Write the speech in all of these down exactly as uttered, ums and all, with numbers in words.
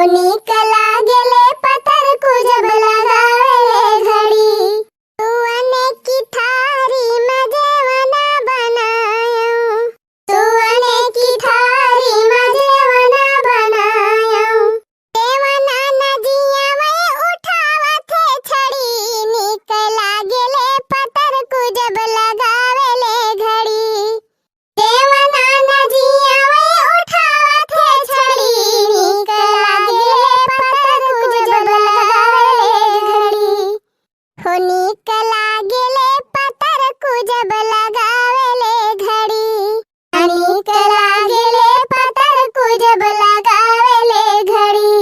नीक लागेले पतरकू जब लगावेले घड़ी। तू अनेकी थारी में जेवना बनायो। तू अनेकी थारी में जेवना बनायो। जेवना न जियावे उठावत है छड़ी। नीक लागेले पतरकू जब लगावेले घड़ी। देवना नदियावे उठावत है छड़ी, नीक लागेले पतरकू जब लगावेले घड़ी। हो नीक लागेले पतरकू जब लगावेले घड़ी। नीक लागेले पतरकू जब लगावेले घड़ी।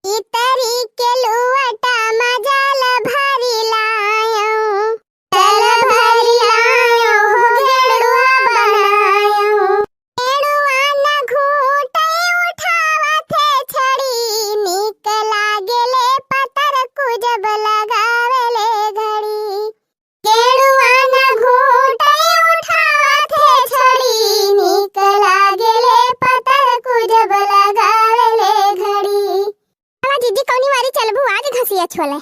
इतरी के लुवटा मजाल भरी लायो। जल भरी लायो हो गेड़ुआ बनायो। गेड़ुआ न घूटे उठावत है छड़ी, नीक लागेले पतरकू जब लगावेले घड़ी। गेड़ुआ न घूटे उठावत है छड़ी, नीक लागेले पतरकू जब लगावेले घड़ी। चला जिज्जी, कौनी वारी चलबू आज घसिया छोले?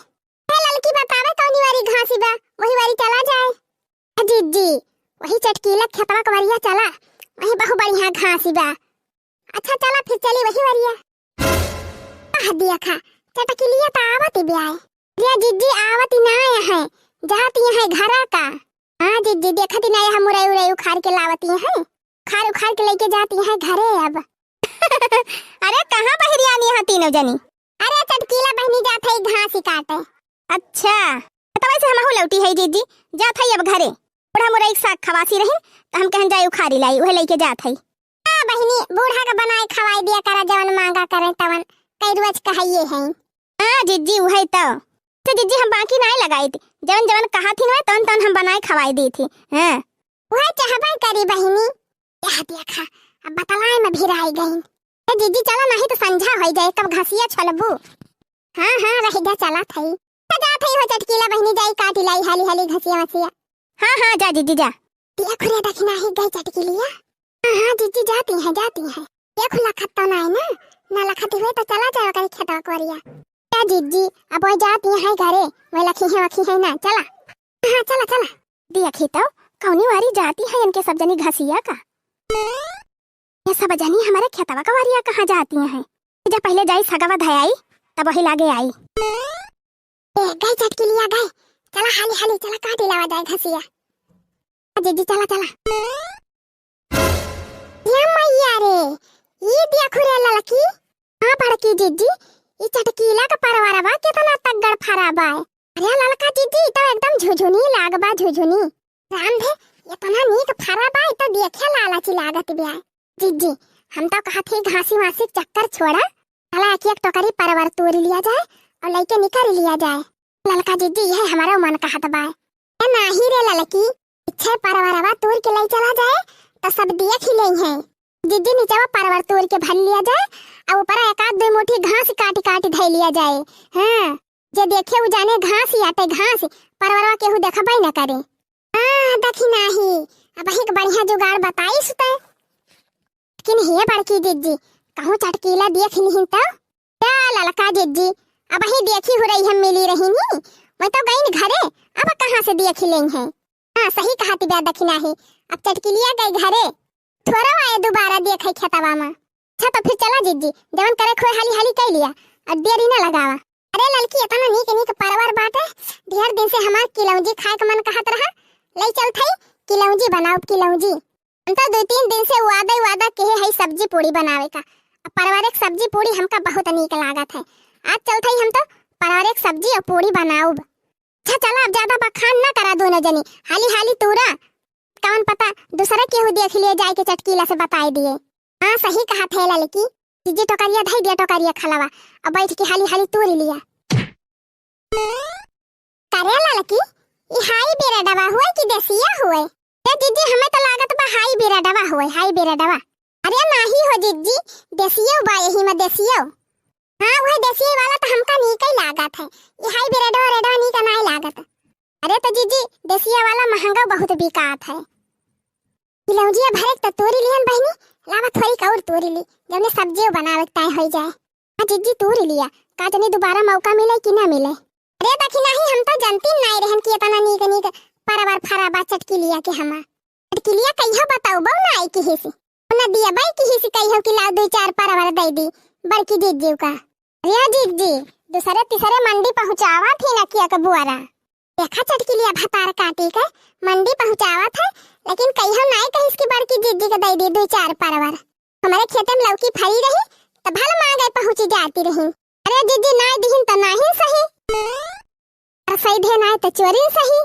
हे ललकी, बतावे कौनी वारी घासी बा, वही वारी चला जाए। ए जिज्जी, वही चटकीला खेतवा के वरिया चला, वही बहु बढ़िया घासी बा। अच्छा चला फिर चली वही वरिया। आह, देखा, चटकिलिया त आवत ही ब्याय। रे जिज्जी, आवत ही ना है, जाती है घरा का। हाँ जिज्जी, देखत ही ना है, मुरई उरई उखाड़ के लावती है, उखाड़ उखाड़ के लेके जाती है घरे अब। अरे कहाँ बहिरियानी है तीनों जनी? अरे चटकीला बहिनी जात है घास ही काटे। अच्छा, तो वैसे हमहू लौटी है जिज्जी, जात है अब घरे। बूढ़ा मुरई के साग खवासी रही, तो हम कहन जाए उखाड़ी लाई, उहे लेके जात है। हाँ बहिनी, बूढ़ा का बनाए खवाई दिया करा, जवन मांगा करे तवन, कई रोज कहाइए है। हाँ जिज्जी, उहे तो। तो जिज्जी हम बाकी नाय लगाई थी, जवन जवन कहा थी ना, तवन तवन हम बनाए खवाई दी थी। हाँ। उहे चाहबे करी बहिनी। यह देखा, अब बतलाए में भिराई गईन। ए जिज्जी चला, नहीं तो संझा होई जाए, कब घसिया छलबू। हाँ, हाँ, रह जा, चला थई। तो जा थई हो चटकीला बहिनी, जाई काटी लाई हाली हाली घसिया वसिया। हाँ, हाँ, जा जिज्जी जा। देख रे दखिना ही गई चटकीलिया। हाँ, हाँ, जिज्जी जाती है, जाती है। देख लखत तो नाई ना, ना लखत हुए तो चला जाओ करी खेतवा कोरिया। जा जिज्जी, अब वो जाती है घरे, वो लखी है वखी है ना, चला। हाँ, चला, चला। देखी तो, कौनी वारी जाती है इनके सब जनी घसिया का। ये सब जनी हमारे खेतवा का वारिया कहाँ जाती हैं? जा पहले जाई सगवा धयाई, तब वही लागे आई। ए, गई चटकीलिया गई। चला हाली हाली, चला काटी लावा जाए घसिया। आ जिज्जी, चला, चला। या मैया रे, ई देखु रे ललकी। हाँ बड़की जिज्जी, ई चटकीला का परवरवा केतना तगड़ फरा बा। अरे ललका जिज्जी, ई तो एकदम झुझुनी लाग बा, झुझुनी। राम धे, एतना नीक फरा बा, ई तो देखे लालची लागत बिया। जिज्जी, हम तो कहत ही घासी वासी के चक्कर छोड़ा, चला एक एक टोकरी परवर तोड़ लिया जाए और लइके निकर लिया जाए। ललका जिज्जी, यह हमारा मन कहत बा। ए नाही रे ललकी, पीछे परवरवा तोड़ के ले चला जाए, तो सब देख ही लेई हैं। जिज्जी, नीचवा परवर तोड़ के भर लिया जाए, और ऊपर एक आध दो मुट्ठी घास काटी काटी धै लिया जाए। हाँ, जे देखे उ जाने घास ही आटे घास, परवरवा केहू देखबे न करे। हाँ, देखी नाही, अबहिक बढ़िया जुगाड़ बताइस तैं। लेकिन हे बड़की जिज्जी, कहूँ चटकीला देख लिहिन तो? क्या ललका जिज्जी, अबही देखी हो रही हम मिली रही नी, मैं तो गईन घरे, अब कहाँ से देख लेई हैं? हाँ, सही कहत बिया दखिना ही, अब चटकीलिया गई घरे, थोड़ा आए दोबारा देखे खेतवा में। अच्छा तो फिर चला जिज्जी, जवन करे खोए हाली हाली कई लिया, और देरी ना लगावा। अरे ललकी, एतना नीक नीक परवर बाटे, ढेर दिन से हमार किलौंजी खाए के मन कहत रहा, ले चल थई किलौंजी बनाउब, किलौंजी। हम तो दो तीन दिन से वादा वादा केहे हई सब्जी पूड़ी बनावे का, अब परवर एक सब्जी पूड़ी हमका बहुत नीक लागत है। आज चल थई हम तो परवर एक सब्जी और पूड़ी बनाउब। अच्छा चला, अब ज्यादा बखान ना करा दोनों जनी, हाली हाली तूरा, कौन पता दूसरा केहू देख लिए जाए के चटकीला से बताए दिए। हाँ, सही कहत है ललकी, जिज्जी टोकरिया धई दिया, टोकरिया खलवा, अब बैठ के हाली हाली तूर लिया। करे ललकी, ई हाई बेरडवा हुए कि देसिया हुए? ए जिज्जी, हमें तो लागत बा हाई बेरडवा हुए, हाई बेरडवा। अरे नाही हो जिज्जी, देसियो बा यही में, देसियो। हाँ, वही देसिये वाला तो हमका नीक ही लागत है, ई हाई बेरडवा रेडवा नीक नाई लागत। अरे तो जिज्जी, देसिया वाला महंगा बहुत बिकात है। किलौजिया भरे के तो तोरी लिहन बहिनी, लावा थोड़ी और तोरी ली, जौने सब्जियो बनावे के ताई होई जाए। हाँ जिज्जी, तूर लिया, का जनी दुबारा मौका मिले कि ना मिले। अरे दखिनही, हम तो जनती नाई रहन कि इतना नीक नीक परवर फरा बा चटकिलिया के हमा। चटकिलिया कहियो बतौबो नाई किहिसी। ना दिया बाई किहिसी कहियो कि लाओ दुई चार परवर दे दी बड़की जिज्जी का। अरे जिज्जी, दूसरे तीसरे मंडी पहुँचावा थी ना किया के बुआरा। देखा चटकिलिया भतार काटी के मंडी पहुँचावा थे, लेकिन कहियो नाई कहिस कि बड़की जिज्जी के दे दी दुई चार परवर। हमरे खेते में लौकी फरी रही, त भल मांगे पहुँची जाती रही। अरे जिज्जी, नाई दिहिन त नाहिन सही, और सही दे नाई त चोरिन सही।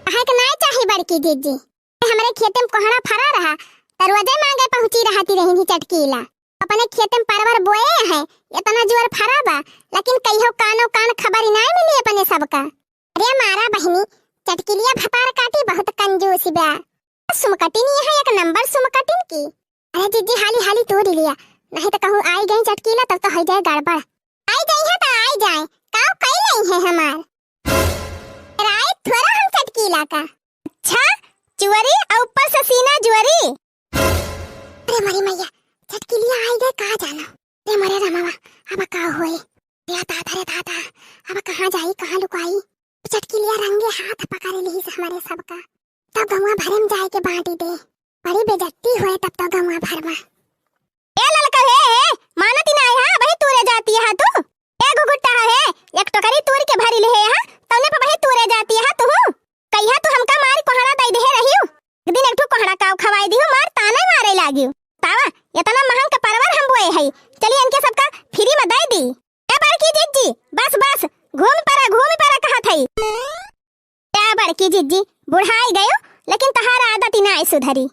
काहे के नाई चाही बड़की जिज्जी? हमरे खेते में कोहड़ा फरा रहा, त रोजे मांगे पहुँची रहती रही चटकीला। अपने खेते में परवर बोए हैं, इतना जोर फरा बा, लेकिन कहियो कानो कान खबर ही नाई मिली अपने सबका। अरे मारा बहिनी, चटकिलिया भतार काटी बहुत कंजूस बा। सुमकटिन यहाँ एक नंबर सुमकटिन की। अरे जिज्जी, हाली हाली तूरी लिया, नहीं तो कहूँ आई गई चटकीला तब तो हो जाए गड़बड़। आई गई है तो आई जाए, काव कई नहीं है हमार। राय थोड़ा हम चटकीला का। अच्छा, चुअरी और ऊपर से सीना जुअरी। अरे मरी मैया, चटकिलिया आई गए का जाना। अरे मरे रामावा, अब का होए? रे दादा, रे दादा, अब कहाँ जाई, कहाँ लुकाई? चटकिलिया रंगे हाथ पकड़ ली से हमारे सबका। तब गौवा भरे में जाए के बांटी दे, बड़ी बेइज्जती होए तब तो गौवा भर में। ए ललका, हे, हे, मानती ना है, हाँ, वही तूरे जाती है तू। ए घुघुट्टा है, एक टोकरी तूर के भरी ले है, हाँ, तौने पे वही तूरे जाती है तू। कहिया तू हमका मारी कोहड़ा दई देहे रहियो। एक दिन एक ठो कोहड़ा काव खवाई दियो, मार ताने मारे लागियो। तावा, इतना महंग का परवर हम बोए है, चली इनके सबका फ्री में दई दी। ए बड़की जिज्जी, बस, बस, घूम परा, घूम परा कहत हई। ए बड़की जिज्जी, बुढ़ाई गयो, लेकिन तहार आदत ही नाई सुधरी।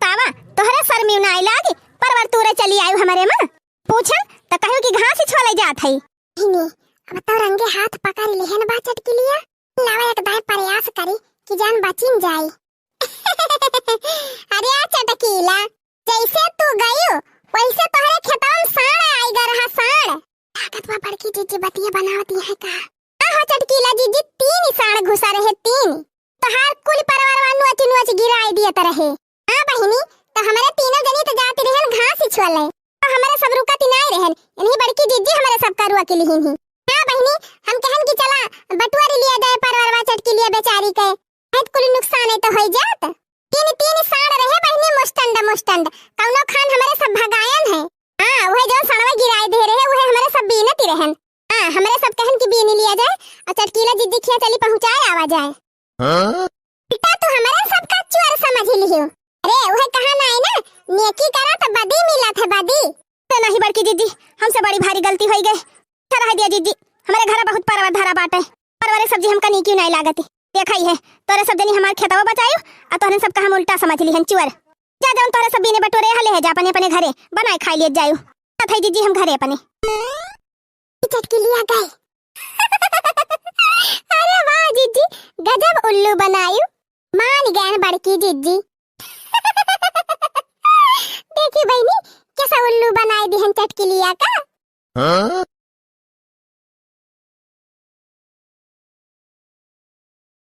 तावा, तोहरे शर्मी नाई लागी, परवर तूरे चली आयु हमरे माँ। पूछन त कहू कि घास ही छोले जात हई। इनी, अब तो रंगे हाथ पकड़ लेहन बा चटकिलिया। लावा एक दाए प्रयास करी कि जान बचिन जाई। अरे आ चटकीला, जैसे तू गयू, वैसे तोहरे खेतवा में साँड़ आई गा रहा, साँड़। लागत बा बड़की जिज्जी बतिया बनावती है का? आहो चटकीला जिज्जी, तीन ही साँड़ घुसा रहे, तीन। तोहार कुल परवरवा नोच नोच गिराई दियत रहे। हाँ बहिनी, तो हमरे तीनों जनी तो जाती रहन घास ही छोले। तो हमरे सब रुकत ही नाई रहन, इन्हीं बड़की जिज्जी हमरे सब का रुआ के लिहिन ही। हाँ बहिनी, हम कहन कि चला बटुआरी लिया जाए परवरवा चटकीलिया बेचारी के। है तो कुल नुकसान है तो होई जात। तीन, तीन साँड़ रहे बहिनी, मुस्टंड, मुस्टंड। कौनो खान हमरे सब भगायन है। हाँ, वह जौन सड़वा गिराए दे रहे, वह हमरे सब बीनत ही रहन। हाँ, हमरे सब कहन कि बीन लिया जाए, और चटकीला जिज्जी खिया चली पहुँचाए आवा जाए। हाँ? बेटा, तू हमरे सब का चोर समझ लिहियो। अरे, वह कहा ना है ना, नेकी करा तो बदी मिलत है, बदी। तो नहीं बड़की जिज्जी, हमसे बड़ी भारी गलती होई गई। अच्छा रह दिया जिज्जी, हमरे घरा बहुत परवर धरा बाटे। परवरे सब्जी हमका नीकी नाई लागती। देखा ही है, तोरे सब जनी हमार खेतवा बचायु, आ तोहरे सब का हम उल्टा समझ लिहन चुअर। जा जौन तोहरे सब बीने बटोरे हले है, जा अपने अपने घरे बनाए खाई लिए जायु। कथई जिज्जी हम घरे अपने। चटकिलिया गए। अरे वाह जिज्जी, गजब उल्लू बनायु। मान गए बड़की जिज्जी। देखी बहिनी, कैसा उल्लू बनाए दिहन चटकिलिया का। हाँ?